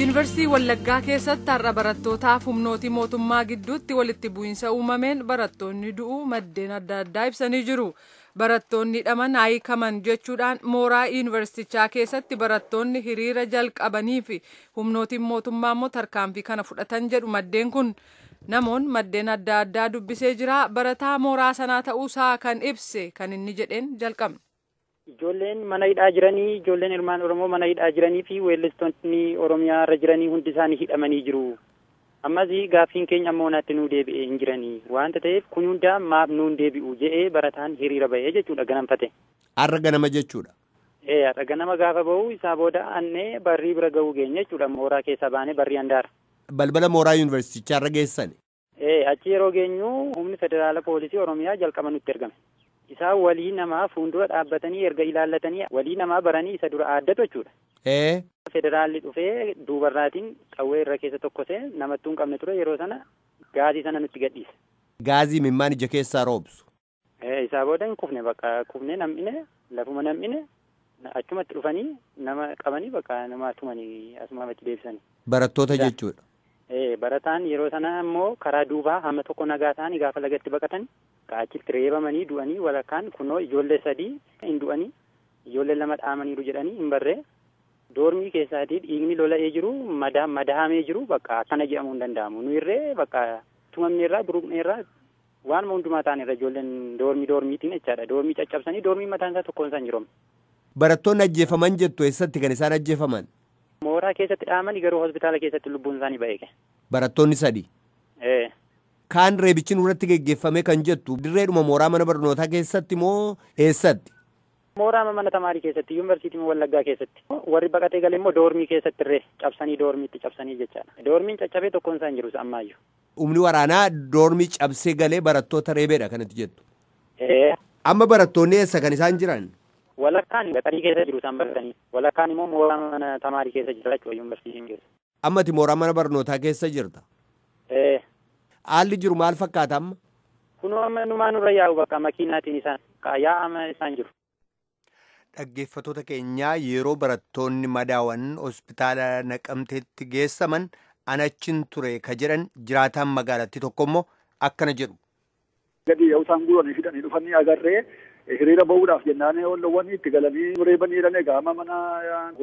Yuunivarsiitii Wallaggaa keessatti har'a barattootaaf humnootii mootummaa gidduutti walitti bu'iinsa uumameen barattoonni du'uu maddeen adda addaa ibsanii jiru. Barattoonni hidhaman hiikaman jechuudhaan mooraa yuunivarsiitichaa keessatti barattoonni hiriira jalqabanii fi humnootiin mootummaa immoo tarkaanfii kana fudhatan jedhu maddeen kun. Namoonni maddeen adda addaa dubbisee jira. Barataa mooraa sanaa ta'uusaa kan ibse kan inni jedheen jalqabne. Ijoolleen mana hidhaa jiranii, ijoolleen ilmaan Oromoo mana hidhaa jiranii fi weellistoonni Oromiyaa irra jiranii hundi isaanii hidhamanii jiru. Ammas gaaffiin keenya ammoo naatti nuu deebi'ee hin jiranii. Waanta ta'eef kun hundaa maaf nuun deebi'u jedhee barataan hiriira ba'ee jechuudha ganamfate. Har'a ganama jechuudha. Ee, har'a ganama gaafa ba'u isaa booda annee barrii bira ga'uu geenye jechuudha, mooraa keessaa baanee barrii handaara. Balbala mooraa yuunivarsiitichaa irra geessani. Ee, achi yeroo geenyu humni federaala poolisii Oromiyaa jalqaba nutti ergame. Isaan walii namaa fuuldura dhaabbatanii erga ilaallatanii walii namaa baranii isa dura aaddatu jechuudha. Ee. Federaalli dhufee duubarraatiin qawwee irra keessa tokkosee namattuu hin qabne ture yeroo sana gaazii sana nutti gadhiise. Gaazii mimmaan ija keessaa roobsu. Ee, isaa booda hin kufne, bakka kufne nam'ine, lafuma nam'ine achumatti dhufanii nama qabanii bakka nama tumanii asumatti deebisanii. Barattoota jechuudha. Ee, barataan yeroo sana immoo karaa duubaa hamma tokko nagaa ta'anii gaafa lagatti baqatan achitti reebamanii du'anii, walakkaan kunoo ijoollee 3 hin du'anii, ijoollee 2 dhaamaniiru jedhanii hin barree, doormii keessaatii dhiigni lola'ee jiru, madahamee jiru, bakka akkana jedhamuu hin danda'amu. Nu irree bakka tumamne irraa buruqne irraa waanuma hundumaa ta'an irra ijoolleen doormii doormiitiin jechaadha. Doormii caccabsanii doormii mataan isaa tokkoon isaan jiru. Barattoonni ajjeefaman jettu, eessatti kan isaan ajjeefaman? Mooraa keessatti dhaamanii garuu hospitaala keessatti lubbuun isaanii ba'e. Barattoonni 3. Ee. Kaan reebichi nurratti geggeeffame kan jettu dirreedhuma mooraa mana barnootaa keessatti moo eessatti? Mooraa mana tamaarii keessatti, yuunivarsiitii Wallaggaa keessatti. Warri baqatee gale immoo doormii keessatti irree cabsanii doormiitti cabsanii jechaadha. Doormiin caccabee tokkoon isaan jiru ammaayyuu. Humni waraanaa doormii cabsee galee barattoota reebeedha kanatti jettu. Ee. Amma barattoonni eessa kan isaan jiran? Walakkaan gaxarii keessa jiru isaan baratanii. Walakkaan immoo mooraa mana tamaarii keessa jira jechuudha yuunivarsiitiin keessa. Amma ati mooraa mana barnootaa keessa jirta? Ee. Haalli jiru maal fakkaata amma? Kunoo amma numaan nurra yaa'u bakka makiinaatiin isaan yaa'ama isaan jiru. Dhaggeeffattoota keenyaa, yeroo barattoonni madaawan hospitaala Naqamteetti geessaman anachin ture ka jedhan jiraataan magaalattii tokko immoo akkana jedhu. Gadi yoo isaan guuranii fidanii dhufanii agarree hiriira bahuudhaaf jennaan olloowwan itti galanii reebanii jiran. Egaa amma mana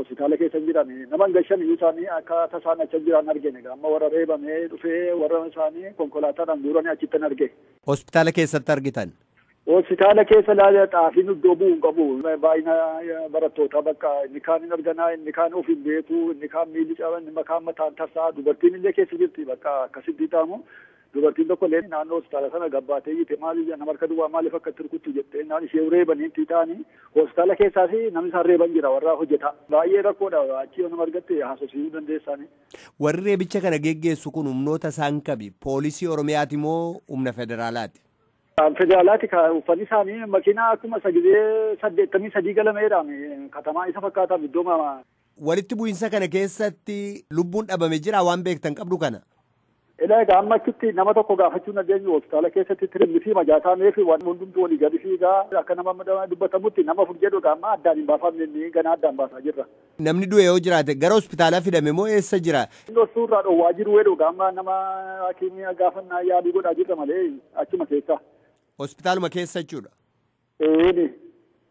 hospitaala keessa jiran nama hin gashan iyyuu isaanii akka tasaan achi jiran argine. Egaa amma warra reebamee dhufee warra isaanii konkolaataadhaan guuranii achitti arge. Hospitaala keessatti argitan? Hospitaala keessa laala xaafiin iddoo bu'uu hin qabu. Baay'ina barattootaa bakka inni kaan hin arganaa, inni kaan of hin beeku, inni kaan miilli caba, inni kaan mataan tarsaa, dubartiin illee keessa jirti bakka akkasitti ta'amu. Dubartiin tokko illee naannoo hospitaala sana gabbaatee jite, maaliif nama harka duwwaa maaliif akka itti rukuttu jettee naan ishee reebanii itti ta'anii hospitaala keessaas namni isaan reeban jira warra hojjeta. Baay'ee rakkoodha, achi yoo nama argatte haasofsiisuu dandeessaani. Warri reebicha kana geggeessu kun humnoota isaan qabi poolisii Oromiyaati moo humna federaalaati? Federaalaati. Uffanni isaanii makiinaa akkuma sagidee 83 galameedhaan katamaa isa fakkaatan iddoo. Walitti bu'iinsa kana keessatti lubbuun dhabame jira waan beektan qabdu kana? Ilaa egaa amma achitti nama tokko gaafachuu dandeenyu, hospitaala keessatti tirimni fi majaataa fi waan hundumtuu walii gadi fiigaa akka nama dubbatamutti nama 4 jedhu. Egaa amma addaan hin baafamne, inni ganaa addaan baasaa jirra. Namni du'e yoo jiraate gara hospitaalaa fidame moo eessa jira? Inni suurraa dhoowwaa jiru jedhu. Egaa amma nama hakiimii gaafannaa yaalii godhaa jirra malee achuma keessa. Hospitaaluma keessa jechuudha. Eeni.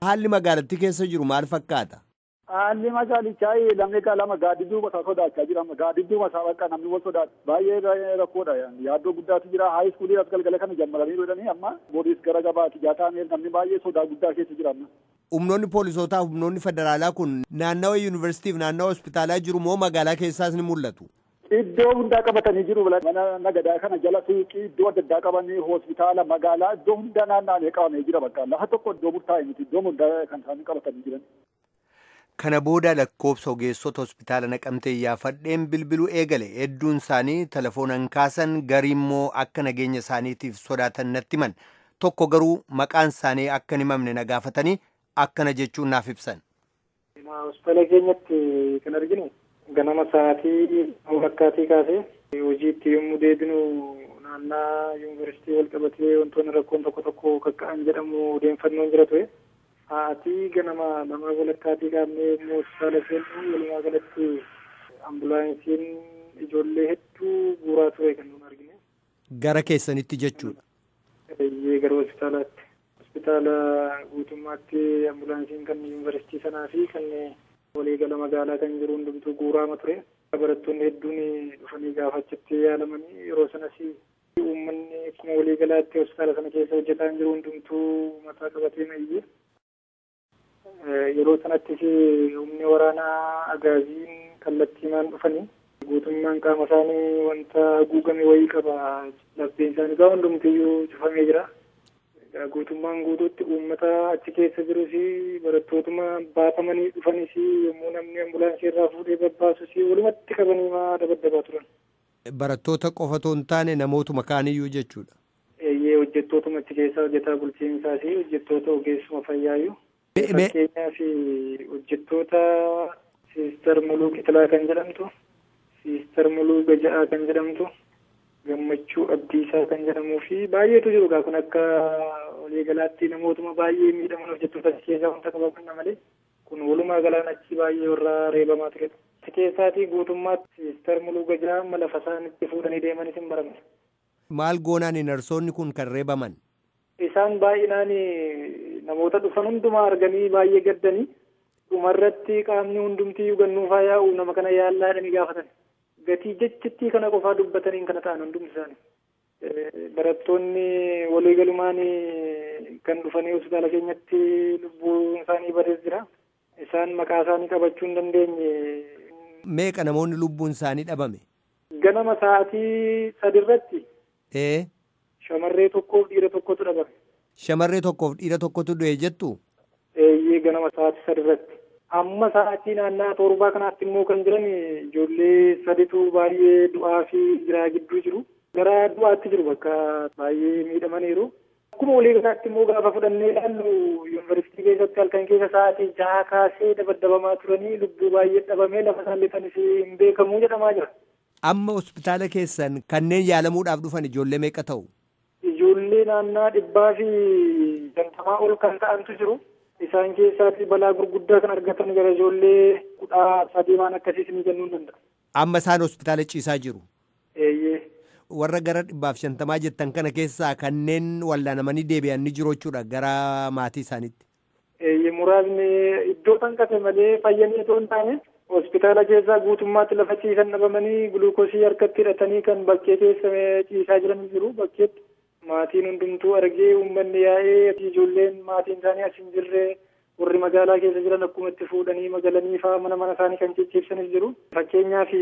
Haalli magaalattii keessa jiru maal fakkaata? Haalli magaalichaa namni lama gaaddidduu mataa sodaachaa jira. Gaaddidduu mataa bakka namni wal sodaata. Baay'ee rakkoodha. Yaaddoo guddaatu jira. High schoolii as galgala kana jammaranii jedhanii amma boriis gara gabaati jaataa namni baay'ee sodaa guddaa keessa jira amma. Humnoonni poolisootaa, humnoonni federaalaa kun naannawa yuunivarsiitiif naannawa hospitaalaa jiru moo magaalaa keessaas ni mul'atu? Iddoo hundaa qabatanii jiru. Mana nagadaa kana jala suuqii iddoo adda addaa qabanii, hospitaala, magaalaa, iddoo hundaa naanna'anii qabamee jira bakka. Lafa tokko iddoo murtaa'e miti, iddoo hundaa kan isaan qabatanii jiran. Kana booda lakkoofsa ogeessota hospitaala Naqamtee iyyaafadheen bilbiluu eegale. Hedduun isaanii telefoonaan kaasan, garii immoo akka nageenya isaaniitiif sodaatan natti himan. Tokko garuu maqaan isaanii akka hin himamne na gaafatanii akkana jechuun naaf ibsan. Hospitaala keenyatti kan arginu ganama sa'aatii wakkaatii kaasee hojiitti yommuu deebinu naannaa yuunivarsiitii wal qabatee wantoonni rakkoon tokko tokko kakka'an jedhamu odeeffannoon jira ture. Sa'aatii ganama 2:15 kaafnee yommuu hospitaala seennu walumaa galatti Ambulaansiin ijoollee hedduu guuraa ture kan nuun argine. Gara keessanitti jechuudha. Eeyyee, gara hospitaalaatti. Hospitaala guutummaatti ambulaansiin kan yuunivarsiitii sanaa fi kan waliigala magaalaa kan jiru hundumtuu guuraama ture. Barattoonni hedduun dhufanii gaafa achitti yaalamanii yeroo sanas uummanni akkuma waliigalaatti hospitaala sana keessa hojjetaa jiru hundumtuu mataa qabatee iyyee. Yeroo sanattis humni waraanaa agaaziin kallattiimaan dhufanii guutummaan qaama isaanii wanta haguugame wayii qaba. Lapheen isaanii gaa hundumtiyyuu cufamee jira. Guutummaan guutuutti uummata achi keessa jirus barattootuma baatamanii dhufanis yommuu namni ambulaansii irraa fuudhee babbaasus walumatti qabanii maa dabaddabaa turan. Barattoota qofa otoo hin taane namootuma kaaniyyuu jechuudha. Eeyyee, hojjettootuma achi keessa hojjetaa bulchiinsaas hojjettoota ogeessuma fayyaayyuu. Fakkeenyaaf hojjettoota Siistar Muluu Kitilaa kan jedhamtu, Siistar Muluu Gaja'aa kan jedhamtu, Gammachuu Abdiisaa kan jedhamuu fi baay'eetu jiru. Kun akka waliigalaatti namootuma baay'ee miidhaman hojjettoota achi keessaa wanta qabaman malee kun walumaa galaan achi baay'ee warra reebamaa turedha. Achi keessaatii guutummaatti Siistar Muluu Gaja'aa amma lafa isaan itti fuudhanii deemanis hin baramne. Maal goonaan narsoonni kun kan reebaman? Isaan baay'inaan namoota dhufan hundumaa arganii baay'ee gaddanii dhumarratti qaamni hundumtii gannuufaa yaa'u nama kana yaallaa jedhanii gaafatan. Gatii jechittii kana qofaa dubbataniin kana ta'an hundumti isaanii. Barattoonni waliigalumaan kan dhufanii hospitaala keenyatti lubbuun isaanii badees jira. Isaan maqaa isaanii qabachuu hin dandeenye. Meeqa namoonni lubbuun isaanii dhabame? Ganama sa'aatii 3 irratti. Shamarree tokkoof dhiira tokkotu dhabame. Shamarree tokkoof dhiira tokkotu du'e jettu? Eeyyee, ganama sa'aatii 3 irratti. Amma sa'aatii naannaa 7 kanaatti immoo kan jiran ijoollee 3tu baay'ee du'aa fi jiraa gidduu jiru. Gara du'aatti jiru bakka baay'ee miidhamaniiru. Akkuma waliigalaatti immoo gaafa fudhannee ilaallu yuunivarsiitii keessatti halkan keessa sa'aatii 6 kaasee dabaddabamaa turanii lubbuu baay'ee dhabamee lafa isaan lixanis hin beekamuu jedhamaa jira. Amma hospitaala keessan kanneen yaalamuudhaaf dhufan ijoollee meeqa ta'u? Ijoollee naannaa 150 ol kan ta'antu jiru. Isaan keessaatii balaa gurguddaa kan argatan gara ijoollee 13 waan akkasiis ni kennuu danda'a. Amma isaan hospitaala ciisaa jiru? Eeyyee. Warra gara 150 jettan kana keessaa kanneen wallaanamanii deebi'an ni jiru jechuudha gara maatii isaaniitti. Eeyyee, muraasni iddoo hanqate malee fayyanii otoo hin taane hospitaala keessaa guutummaatti lafa ciisan dhabamanii gulukoosii harkatti hidhatanii kan bakkee keessa ciisaa jiran jiru bakkeetti. Maatiin hundumtuu argee uummanni yaa'ee ijoolleen maatiin isaanii as hin jirre warri magaalaa keessa jiran akkuma itti fuudhanii magalanii fa'aa mana mana isaanii kan cicciibsanis jiru. Fakkeenyaaf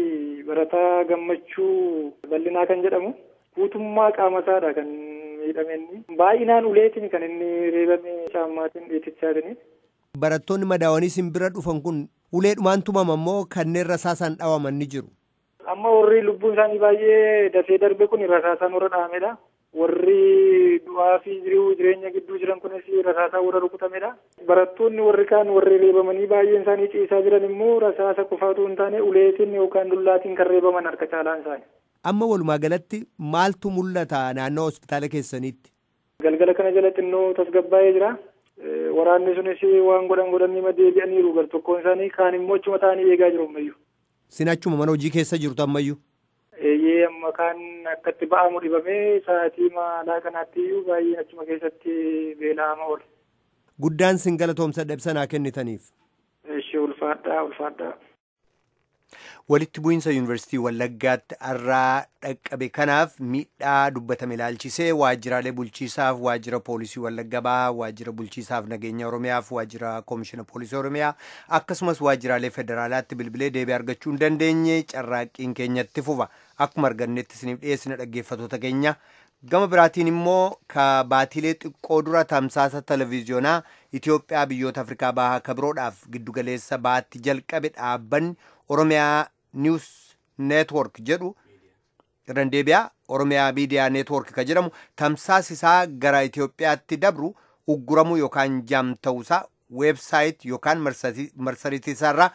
barataa Gammachuu Bal'inaa kan jedhamu guutummaa qaama isaadha kan miidhame inni. Baay'inaan uleetiin kan inni reebame caammaatiin dhiitichaatiin. Barattoonni madaawanii simbira dhufan kun uleedhumaan tumama immoo kanneen rasaasaan dhawaman ni jiru. Amma warri lubbuun isaanii baay'ee dafee darbe kun rasaasaan warra dhahamedha. Warri du'aa fi jireenya gidduu jiran kunis rasaasa warra rukutamedha. Barattoonni warri kaan warri reebamanii baay'een isaanii ciisaa jiran immoo rasaasa qofaatu hin taane uleetiin yookaan dullaatiin kan reebaman harka caalaan isaanii. Amma walumaa galatti maaltu mul'ata naannoo hospitaala keessaniitti? Galgala kana jala xinnoo tasgabbaa'ee jira. Waraanni sunis waan godhan godhanii deebi'aniiru gartokkoon isaanii kaan immoo achuma taa'anii eegaa jiru ammayyuu. Sin achuma mana hojii keessa jirtu ammayyuu? Eeyyee, amma kaan akkatti ba'amu dhibamee sa'aatii maalaa kanaatti iyyuu baay'een achuma keessatti beela'ama oole. Guddaan sin galatoomsa ibsa kennitaniif. Ishee ulfaadhaa ulfaadhaa. Walitti bu'iinsa yuunivarsiitii Wallaggaatti har'aa dhaqqabe kanaaf miidhaa dubbatame ilaalchisee waajjiraalee bulchiisaaf waajjira poolisii Wallagga Bahaa, waajjira bulchiisaaf nageenya Oromiyaaf waajjira koomishina poolisii Oromiyaa akkasumas waajjiraalee federaalaatti bilbilee deebii argachuu hin dandeenye carraaqqiin keenyatti fufa. Akkuma argannetti isiniif dhiyeessina dhaggeeffattoota keenya. Gama biraatiin immoo ka baatilee xiqqoo dura tamsaasa televiziyoonaa Itoophiyaa biyyoota Afrikaa Bahaa kabiroodhaaf giddugaleessa baatti jalqabe dhaabbanni Oromiyaa News Network jedhu irraan deebi'aa Oromiyaa Miidiyaa Network ka jedhamu tamsaasi isaa gara Itoophiyaatti dabru ugguramuu yookaan jaam ta'uusaa weebsaayit yookaan marsariitii isaarraa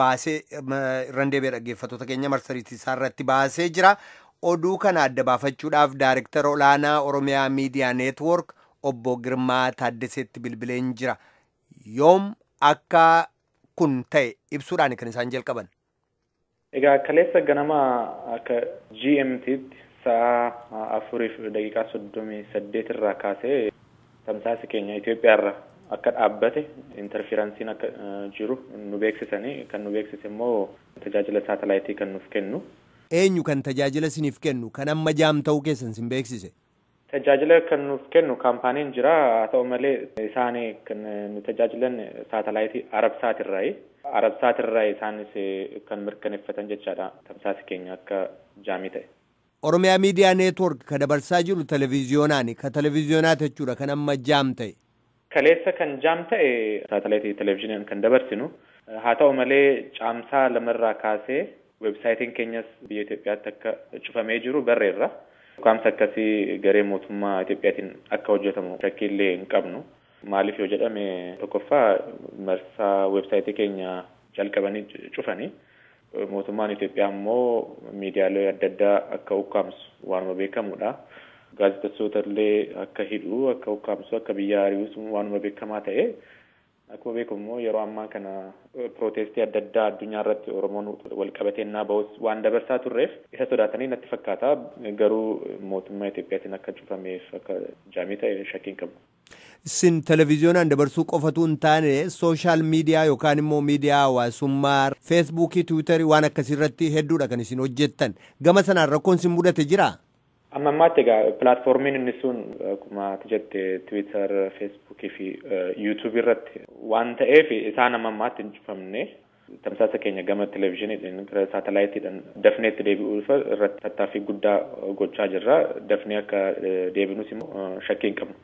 baasee irraan deebi'ee dhaggeeffattoota keenya marsariitii isaarratti baasee jira. Oduu kana adda baafachuudhaaf daayirektara olaanaa Oromiyaa Miidiyaa Neetwoork obbo Girmaa Taaddaseetti bilbileen jira. Yoom akka kun ta'e ibsuudhaan kan isaan jalqaban. Egaa kaleessa ganama akka GMT'tti sa'a 4:38 irraa kaasee tamsaasi keenya Itoophiyaarra akka dhaabbate interferensiin akka jiru nu beeksisanii, kan nu beeksise immoo tajaajila saatalaayitii kan nuuf kennu. Eenyu kan tajaajila isiniif kennu kan amma jaam ta'uu keessan isin beeksise? Tajaajila kan nuuf kennu kaampaaniin jira, haa ta'u malee isaan kan nu tajaajilan saatalaayitii Arabsaatirraayi. Arabsaatirraayi isaanis kan mirkaneeffatan jechaadha tamsaasi keenya akka jaamii ta'e. Oromiyaa Miidiyaa Neetwoork ka dabarsaa jiru televiziyoonaan, ka televiziyoonaa jechuudha kan amma jaam ta'e. Kaleessa kan jaam ta'e saatalaayitii televezyiiniin kan dabarsinu, haa ta'u malee caamsaa 2 irraa kaasee weebsaayitiin keenyas biyya Itoophiyaatti akka cufamee jiru barreerra. Ukkaamsa akkasii garee mootummaa Itoophiyaatiin akka hojjetamu shakkiillee hin qabnu. Maaliif yoo jedhame, tokkoffaa marsaa weebsaayitii keenya jalqabanii cufanii, mootummaan Itoophiyaa immoo miidiyaalee adda addaa akka ukkaamsu waanuma beekamudha. Gaazexeessota illee akka hidhu, akka ukkaamsu, akka biyya ari'us waanuma beekamaa ta'e. Akkuma beekamu immoo yeroo ammaa kana pirootestii adda addaa addunyaa irratti Oromoon wal qabatee naa bahus waan dabarsaa turreef isa sodaatanii natti fakkaata. Garuu mootummaa Itoophiyaatiin akka cufameef akka jaamii ta'e shakkii hin qabu. Isin televiziyoonaan dabarsuu qofatu hin taane sooshaal miidiyaa yookaan immoo miidiyaa hawaasummaa feesbuukii, tiwiitarii waan akkasii irratti hedduudha kan isin hojjettan. Gama sanaan rakkoon isin mudate jiraa? Amma ammaatti egaa pilaatfoormiin inni sun akkuma ati jette Tiwiitar, Feesbuukii fi Yuutuubii irratti waan ta'eef isaan amma ammaatti hin cufamne. Tamsaasa keenya gama televezyiiniidhaan gara saatalaayitiidhaan dafnee itti deebi'uu irratti tattaaffii guddaa gochaa jirra. Dafnee akka deebinus immoo shakkii hin qabnu.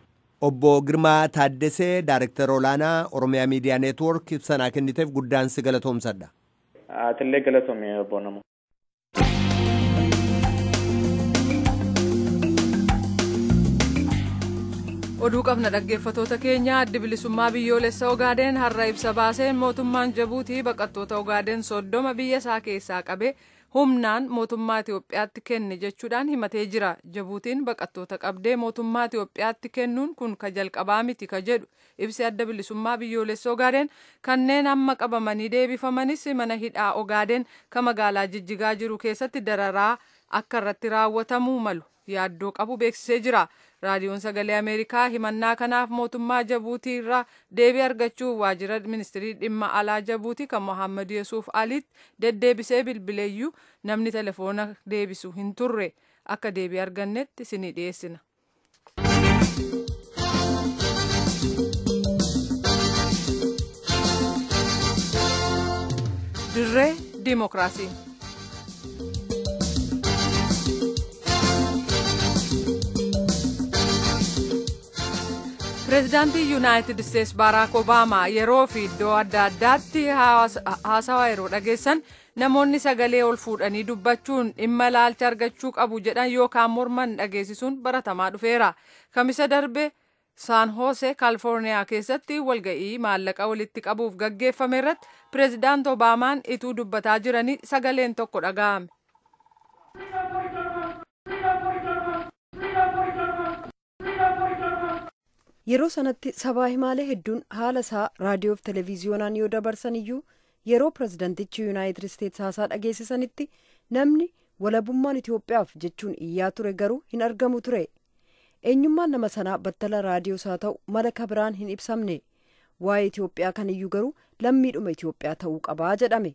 Obbo Girmaa Taaddesee, Daayirektara Olaanaa Oromiyaa Miidiyaa Neetwoork, ibsa kenniteef guddaan si galatoomsadha. Atillee galatoomi obbo Namoo. Oduu qabna dhaggeeffatoota keenya. Addi bilisummaa biyyoolessa Ogaadeen har'a ibsa baaseen mootummaan Jabuutii baqattoota Ogaadeen 30 biyya isaa keessaa qabee humnaan mootummaa Itoophiyaatti kenne jechuudhaan himatee jira. Jabuutiin baqattoota qabdee mootummaa Itoophiyaatti kennuun kun ka jalqabaa miti ka jedhu ibsi adda bilisummaa biyyoolessa Ogaadeen, kanneen amma qabamanii deebifamanis mana hidhaa Ogaadeen ka magaalaa Jijjigaa jiru keessatti dararaa akka irratti raawwatamuu malu yaaddoo qabu beeksisee jira. Raadiyoon Sagalee Ameerikaa himannaa kanaaf mootummaa Jabuutii irraa deebii argachuuf waajjira ministirii dhimma alaa Jabuutii kan Mohaammed Yesuuf Aliitti deddeebisee bilbileeyyuu namni telefoona deebisu hin turre. Akka deebii argannetti isinii dhiyeessina. Dirree Dimookiraasii. Pireezidaantii Yuunaayitid Isteets Baaraak Obaamaa yeroo fi iddoo adda addaatti haasawaa yeroo dhageessan namoonni sagalee ol fuudhanii dubbachuun dhimma ilaalcha argachuu qabu jedhan yookaan morman dhageessisuun baratamaa dhufeera. Kamisa darbe Saan Hoosee Kaalifoorniyaa keessatti walga'ii maallaqa walitti qabuuf gaggeeffame irratti Pireezidaant Obaamaan ituu dubbataa jiranii sagaleen tokko dhaga'ame. Yeroo sanatti sabaa himaalee hedduun haala isaa raadiyoof televiziyoonaan yoo dabarsan iyyuu, yeroo pirezidantichi Yuunaayitid Isteets haasaa dhageessisanitti namni "Walabummaan Itoophiyaaf" jechuun iyyaa ture garuu hin argamu ture. Eenyummaan nama sanaa battala raadiyoos haa ta'u mala kabiraan hin ibsamne. Waa'ee Itoophiyaa kan iyyuu garuu lammiidhuma Itoophiyaa ta'uu qabaa jedhame.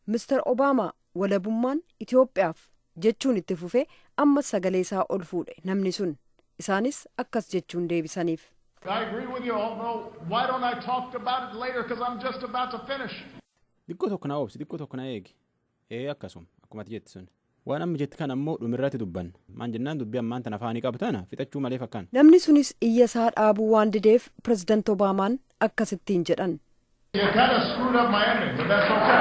Mister Obaamaa "Walabummaan Itoophiyaaf" jechuun itti fufee ammas sagalee isaa ol fuudhe namni sun. Isaanis akkas jechuun deebisaniif. I agree with you, although why don't I talk about it later, because I'm just about to finish. Xiqqoo tokko na obsi, xiqqoo tokko na eegi. Ee, akkasuma akkuma ati jetti sun. Waan amma jetti kana ammoo dhumirratti dubbanna. Maan jennaan dubbii ammaan tana afaanii qabdu tana fixachuu malee fakkaan. Namni sunis iyya isaa dhaabuu waan dideef Pireezidant Obaamaan akkasittiin jedhan. You kind of screwed up my ending, but that's okay.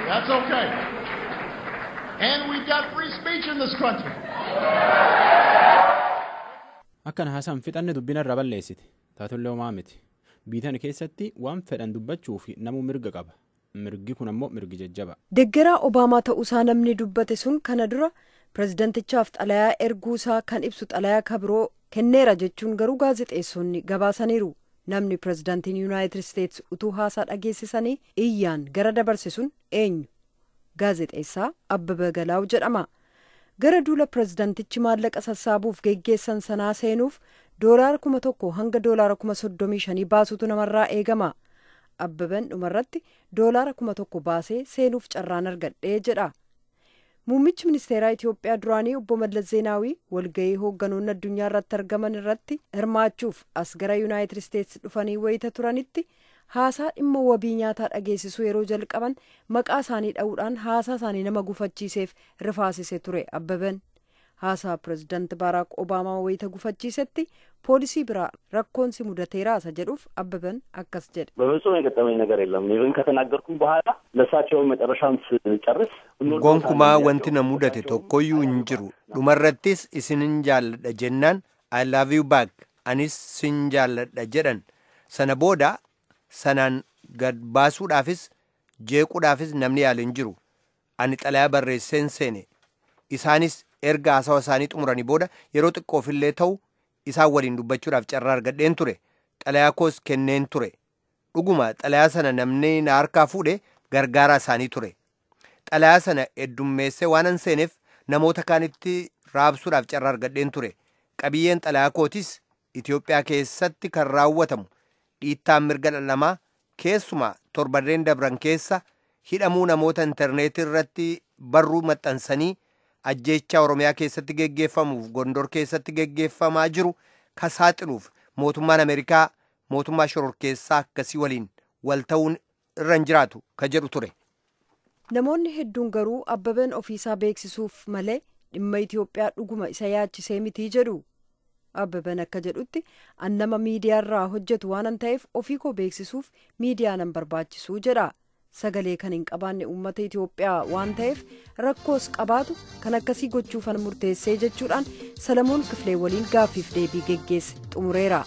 That's okay. And we've got free speech in this country. Akkana haasaan fixanne dubbina irra balleessite. Taatullee homaa miti. Biitan keessatti waan fedhan dubbachuu fi namuu mirga qaba. Mirgi kun ammoo mirgi jajjaba. Deggeraa Obaamaa ta'uusaa namni dubbate sun kana dura pirezidantichaaf xalayaa erguusaa kan ibsu xalayaa kabiroo kenneera jechuun garuu gaazexeessonni gabaasaniiru. Namni pirezidaantiin Yuunaayitid Isteets utuu haasaa dhageessisanii iyyaan gara dabarse sun eenyu? Gaazexeessaa Abbabaa Galaaw jedhama. Gara duula pirezidaantichi maallaqa sassaabuuf geggeessan sanaa seenuuf $1,000 hanga $35,000 baasutu namarraa eegama. Abbabaan dhumarratti $1,000 baasee seenuuf carraan argadhee jedha. Muummichi ministeeraa Itoophiyaa duraanii obbo Mallas Zeenaawii walga'ii hoogganoonni addunyaa irratti argaman irratti hirmaachuuf as gara Yuunaayitid Isteets dhufanii wayita turanitti haasaa dhimma wabii nyaataa dhageessisuu yeroo jalqaban maqaa isaanii dha'uudhaan haasaa isaanii nama gufachiiseef rifaasise ture Abbabaan. Haasaa pirezidaanti Baaraak Obaamaa wayita gufachiisetti poolisii biraa rakkoon si mudateera isa jedhuuf Abbabaan akkas jedhe. በፍጹም የገጠመኝ ነገር የለም። ኢቭን ከተናገርኩም በኋላ ለእሳቸው መጨረሻም ስጨርስ Gonkumaa wanti na mudate tokkoyyuu hin jiru. Dhumarrattis isinin jaalladha jennaan I love you back anis sin jaalladha jedhan. Sana booda sanaan gad baasuudhaafis jeequudhaafis namni yaale hin jiru. Ani xalayaa barreesseen seene. Isaanis erga haasawa isaanii xumuranii booda yeroo xiqqoofillee ta'u isaan waliin dubbachuudhaaf carraa argadheen ture. Xalayaa koos kenneen ture. Dhuguma xalayaa sana namni na harkaa fuudhe gargaaraa isaanii ture. Xalayaa sana heddummeessee waan an seeneef namoota kaanitti raabsuudhaaf carraa argadheen ture. Qabiyyeen xalayaa kootis Itoophiyaa keessatti kan raawwatamu dhiittaan mirga dhala namaa keessumaa torbanneen dabran keessa hidhamuu namoota intarneetii irratti barruu maxxansanii ajjeechaa Oromiyaa keessatti geggeeffamuuf Gondor keessatti geggeeffamaa jiru ka saaxiluuf mootummaan Ameerikaa mootummaa shororkeessaa akkasii waliin wal ta'uun irra hin jiraatu ka jedhu ture. Namoonni hedduun garuu Abbabeen ofiisaa beeksisuuf malee dhimma Itoophiyaa dhuguma isa yaachisee mitii jedhu. Abbabeen akka jedhutti an nama miidiyaarraa hojjetu waan an ta'eef ofii koo beeksisuuf miidiyaa nan barbaachisuu jedha. Sagalee kan hin qabaanne uummata Itoophiyaa waan ta'eef rakkoos qabaatu kan akkasii gochuufan murteessee jechuudhaan Salamoon Kifilee waliin gaaffiif deebii geggeesse xumureera.